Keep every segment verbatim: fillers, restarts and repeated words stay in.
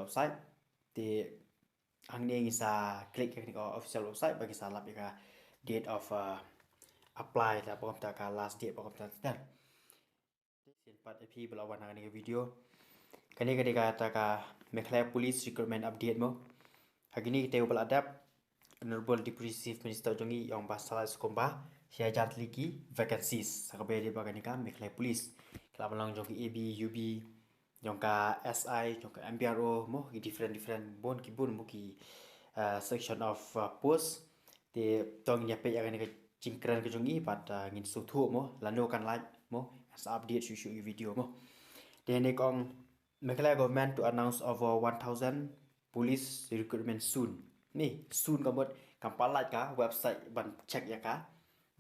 website. Te hangne ngin sa click ïa kane ka official website ba ngin sa lap ïa ka date of uh, apply, la ba kumta ka last date ba kumta ter. Te shisien pat ïa phi ba la wan ha kane ka video, kane ka dei kata ka Meghalaya Police Recruitment Update mo. Ha kine ki taïew ba la dep, Honorable Deputy Chief Minister jong ngi u ong ba sa lait skumba shi hajar tylli ki vacancies ha kaba ïadei bad kane ka Meghalaya Police. Ka la ban long jong ka A B, U B, jong ka S I, jong ka M B R O mo, ki different different bun ki bun mo ki uh, section of uh, post. Te to ngin ïa peit ïa kane ka jingkren ka jong ngi bad uh, ngin sngewthuh mo lano kan lait mo, ngan sa update shuh shuh ïa ki video mo. Te hangne ka ong Meghalaya government to announce over one thousand police recruitment soon. Ni soon ka mut kam pat lait ka website ban check ïa ka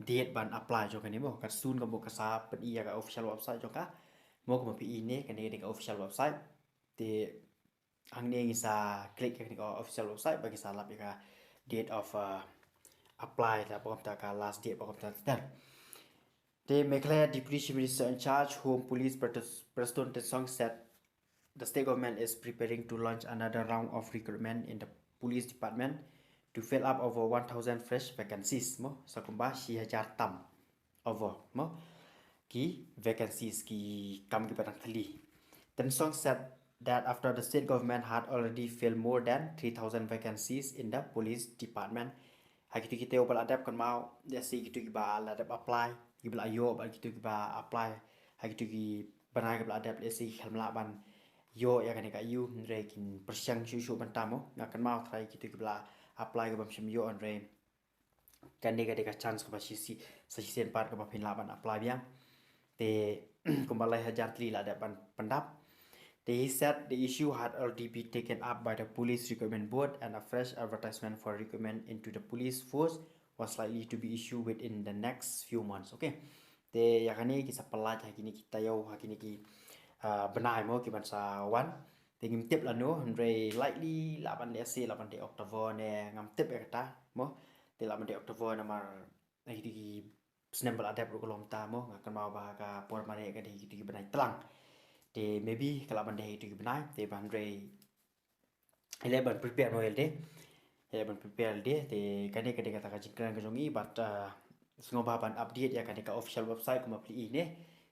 date ban apply jong kane mo. Ka soon ka mut ka sa pyni ïa ka official website jong ka mo. Kumba phi i ne, kane ka dei ka official website. Te hangne ngin sa click ïa kane ka official website ba ngin sa lap ïa ka date of uh, apply, la ba kumta ka last date ba kumta ter. Te Meghalaya Deputy Chief Minister in charge, Home Police Prestone Tynsong said the state government is preparing to launch another round of recruitment in the police department to fill up over one thousand fresh vacancies mo, sa kumba shi hajar tam over mo ki vacancies, ki kam kiba dang tylli. Tynsong said that after the state government had already filled more than three thousand vacancies in the police department, ha kito ki taïew ba la dep kan mau, da shi kito kiba la dep apply kiba la ïoh, bad kito kiba apply ha kito ki bnai kiba la dep, da shi ki khlem lah ban ïoh ïa kane ka ïew, hynrei kin pyrshang shuh shuh ban tam mo. Nga kan mau trai kito kiba la apply kibym shym ïoh, hynrei kane ka dei ka chance kaba shisien, sa shisien pat kaba phin lah ban apply biang. Te kumba lai hajar tylli la dep ban pyndap. Te he said the issue had already been taken up by the Police Recruitment Board and a fresh advertisement for recruitment into the police force was likely to be issued within the next few months. Okay. Te ïa kane ki sa pyllait ha kine ki taïew, ha kine ki uh, bnai mo ki ban sa wan. Te ngim tip lano, hynrei likely lah ban dei shi, lah ban dei October ne, ngam tip ïa kata mo. Te lah ban dei October namar ha kito ki snem ba la dep ruh ka long mynta mo, nga kan mau ba ka por mareh ka dei ha kito ki bnai tlang. Te maybe ka lah ban dei ha kito ki bnai, te ba hynrei ïaleh ban prepare mo ïalade. Ïaleh ban prepare ïalade, te kane ka dei kata ka jingkren ka jong ngi bad uh, sngewbha ban update ïa kane ka official website kumba phi i ne.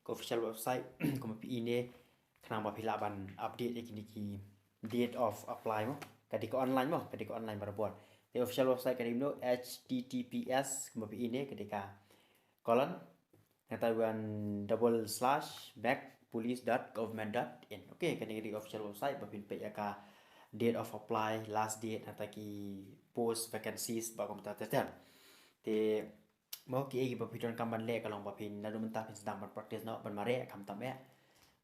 Ka official website kumba phi i ne, khnang ba phi lah ban update ïa kine ki date of apply mo. Ka dei ka online mo, ka dei ka online barabor. Te official website ka dei mo H T T P S kumba phi i ne, ka dei ka colon, kata wan double slash megpolice dot government dot in. Okay, kane ka dei ka official website ba phin peit ïa ka date of apply, last date, nangta ki post vacancies bad kumta ter ter. Te mo kiei kiba phi donkam ban leh ka long ba phin naduh mynta phin sdang ban practice noh ban mareh, khamtam eh.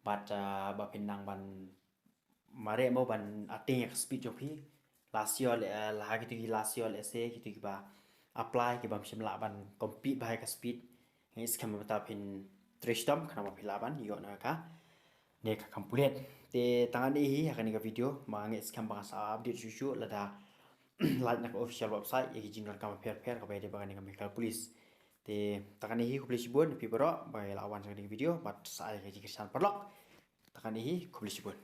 Bad uh, ba phin nang ban mareh mo ban ating ïa ka speed jong phi. Last year leh, uh, la ha kito ki last year leh shi kito kiba apply kibym shym lah ban compete bha ïa ka speed. Nga ngeit skhem ba mynta phin trei shitom khnang ba phi lah ban ïoh na ka ne ka kam pulit. Te tang kane hi ha kane ka video, ma nga ngeit skhem ba nga sa update shuh shuh lada lait na ka official website ïa ki jingdonkam bapher bapher kaba ïadei bad kane ka Meghalaya Police. Te tang kane hi, khublei shibun ïa phi baroh ba la wan sha kane ka video bad sa ai ka jingkyrshan paralok. Tang kane hi, khublei shibun.